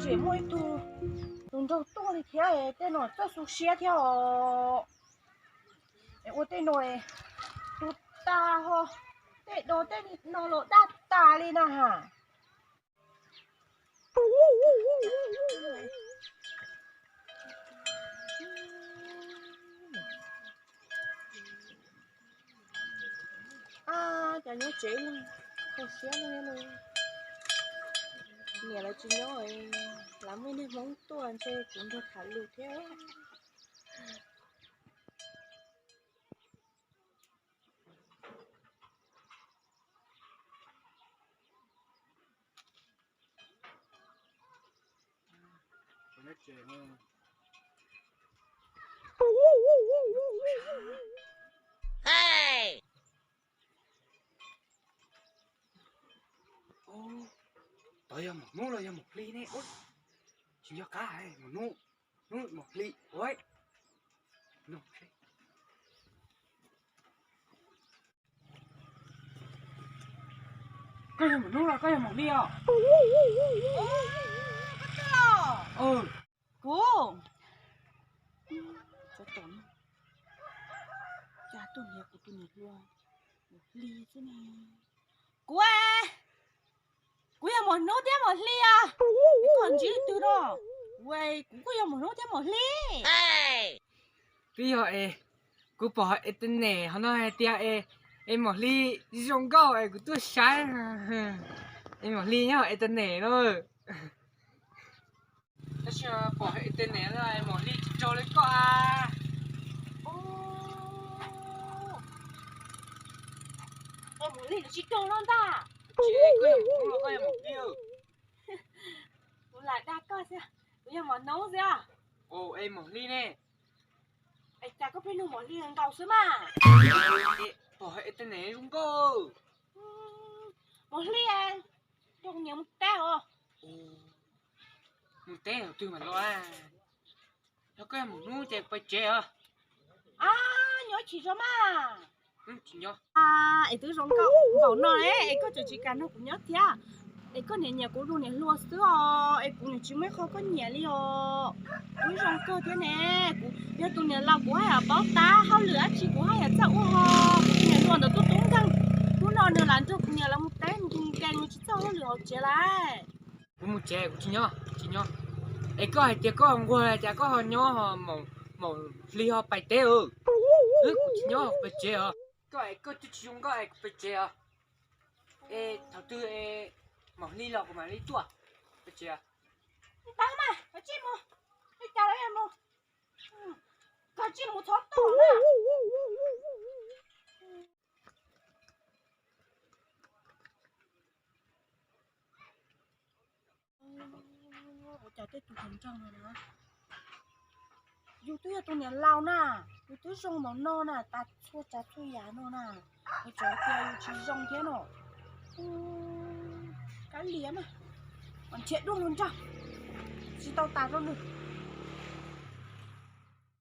Tseem muaj ib tug, tus nraug tuaj li thiab, tej no txawj xu siab thiab os. Es ua tej no tu tag ho, tej do tej no los daj tas li na has. Cov nyob tsev kho siab li. Niam lawv tsis nyob, lawv muaj neeg Hmoob tuaj ntshe kuv nrog tham lus thiab. Tod yog maum hnub los yog maum hli ne? Tsis nco qab, maum hnub, hnub maum hli. Koj yog maum hnub los koj yog maum hli os? Kuv, cas tuaj nyiam kuv tus niam hluas maum hli xwb ne. Kuv, kuv yog maum hnub thiab maum hli os. Koj ntxiv twg no? Kuv, kuv kuj yog maum hnub thiab maum hli. Twb yog es kuv pom hauv internet ho no hais tias es, es maum hli zoo nkauj es kuv tuaj saib. Es maum hli nyob hauv internet no. Tab sis pom hauv internet no maum hli tsis raug li koj a. Es maum hli tsis raug no ntag. Koj yog maum hnub los koj yog maum hli? Kuv lam dag koj xwb, kuv yog maum hnub xwb. Es maum hli ne? Es cas koj pheej nug maum hli nkaus xwb mas. Pom hauv internet zoo nkauj. Maum hli, nrog kuv niam mus teb os. Mus teb thaum twg mam los? Yog koj yog maum hnub ces pais tsev os. Nyob tsis zoo mas. Es twb zoo nkauj npaum no es koj tseem tsis kam nrog kuv nyob thiab. Es koj niam nyiam kuv tus niam hluas xwb os, es kuv niam tsis muaj ib qho koj nyiam li os. Kuv zoo kawg thiab ne, kuv yog tus niam laus kuv haj yam paub tab hauj lwm dab tsi kuv haj yam txawj ua ho. Tus niam hluas ntawd tub tub nkeeg, hnub no nws lam nrog kuv niam lawv mus teb nkees nkees tsis txawj hauj lwm hauv tsev lawm. Kuv mus tsev, kuv tsis nyob, tsis nyob. Es koj hais tias koj nquag cas koj ho nyob, maum hli ho pais teb os. Kuv tsis nyob, kuv pais tsev os. Koj es koj twb tsis zoo nkauj es kuv pais tsev os. Es thaum twg es maum hli los kuv mam li tuaj. Pais tsev. Tau mas, koj tsij mus, li cas los mus, koj tsij mus txhob tuaj na. Ua cas tej tus hluas nraug no na, yus twb yog tus niam laus na, yus twb zoo npaum no na, tas txhua tsav txhua yam no na, ua cas tias yus tsis zoo thiab no. Kav liam mas, nrhiav dua hluas nraug tsis tau tas rau nws.